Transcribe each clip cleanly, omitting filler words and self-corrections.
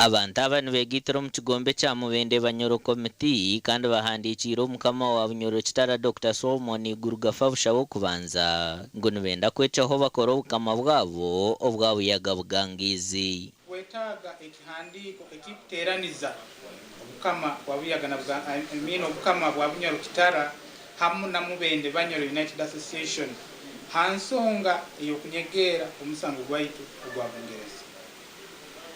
Abantu aba nibegaitira omu kigombe ekya Mubende Banyoro Committee kandi bahandikiire Omukama wa Bunyoro Kitara Dokita Solomon Iguru Gafa Bushabe Okubanza ngu nibenda kwecwaho bakore obukama bwabo obwa Buyaga Bugangaizi. Twetaaga ekihandiiko ekikuteeraniza obukama bwa Buyaga na I mean obukama bwa Bunyoro Kitara hamu na Mubende Banyoro United Association ha nsonga ey'okunyegeera omusango gwaitu ogwa Bungereza.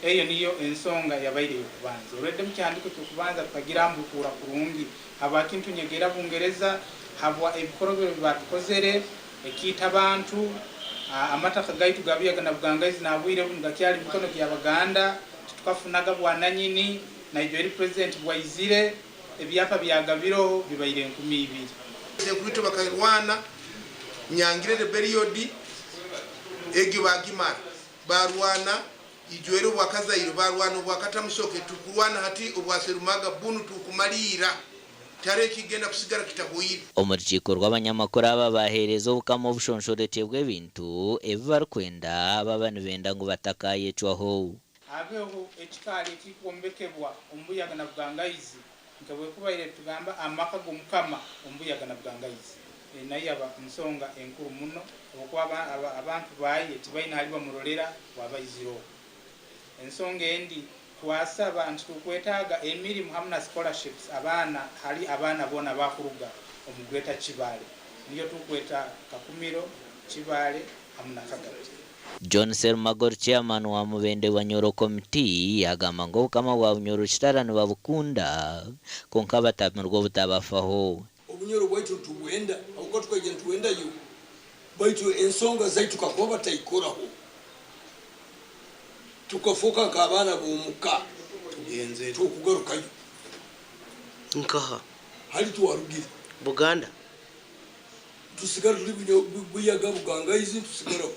Eyo niyo ensonga yabaire ey'okubanza. Already mu kihandiiko ky'okubanza tukagirambukuura kurungi habwaki ntunyegeera Bungereza habwa ebikorobero ebi baatukozere, ekiita bantu, amataka gaitu ga Buyaga na Bugangaizi nabwire bunu gakyali mu mikono gy'Abaganda, titukafunaga bwananyini, naijo eri Purezidenti bwaizire, ebyapa byagabiroho bibaire 2000. Baishenkuruitwe bakarwana Nyangire Rebellion egyo bagimara, barwana Ijwere obwa Kazaire, barwana obwa Katamusoke, tukurwana hati obwa Serumaga, bunu tukumaliira tihariho ekigenda kusigara kitahwaire. Omu rukiiko rw'abanyamakuru aba baaheereza Obukama obushonshorekye bw'ebintu ebi barikwenda baaba nibenda ngu batakaayecwaho. Habeho ekikaari ekikwombekebwa omu Buyaga na Bugangaizi nka bwekubaire tugamba amaka g'Omukama omu Buyaga na Bugangaizi. Nayo yaba nsonga enkuru muno habwokuba abantu baaye tibaine hali bamurorera bwaba aizire oku. Ensonga endi twasaba nti tukwetaaga emirimu hamu na scholarships abaana hali abaana boona abakuruga omu Greater Kibaale niyo tukweta Kakumiro, Kibaale hamu na Kagati. John Serumagor Chairman wa Mubende Banyoro Committee yagamba ngu Obukama bwa Bunyoro Kitara nibabukunda kwonka batamirwe obutabafaho. Obunyoro bwaitu nitubwenda habwokuba tukaija nitwendayo baitu ensonga zaitu kakuba bataikoraho tukafooka nk'abaana b'omuka tukugarukayo. Nkaha? Hali twarugire. Buganda? Tusigara turi Buyaga Bugangaizi tusigaraho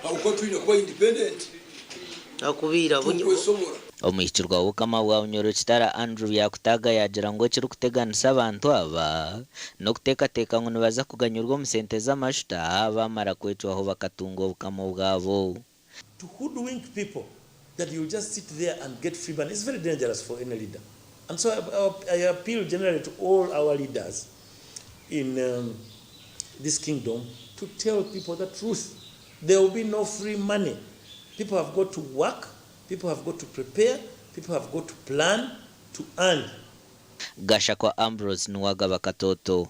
habwokuba twine kuba independent. Hakubiira Tukwesobora. Omuhikirwa w'Obukama bwa Bunyoro Kitara Andrew Byakutaaga yaagira ngu ekirikuteganisa abantu aba n'okuteekateeka ngu nibaza kuganyurwa omu sente z'amajuta baamara kwecwaho bakatunga obukama obwabo. To hoodwink people that you'll just sit there and get free money is very dangerous for any leader. And so I appeal generally to all our leaders in this kingdom to tell people the truth. There will be no free money. People have got to work, people have got to prepare, people have got to plan to earn. Gashakwa Ambrose Nuwagaba Katoto.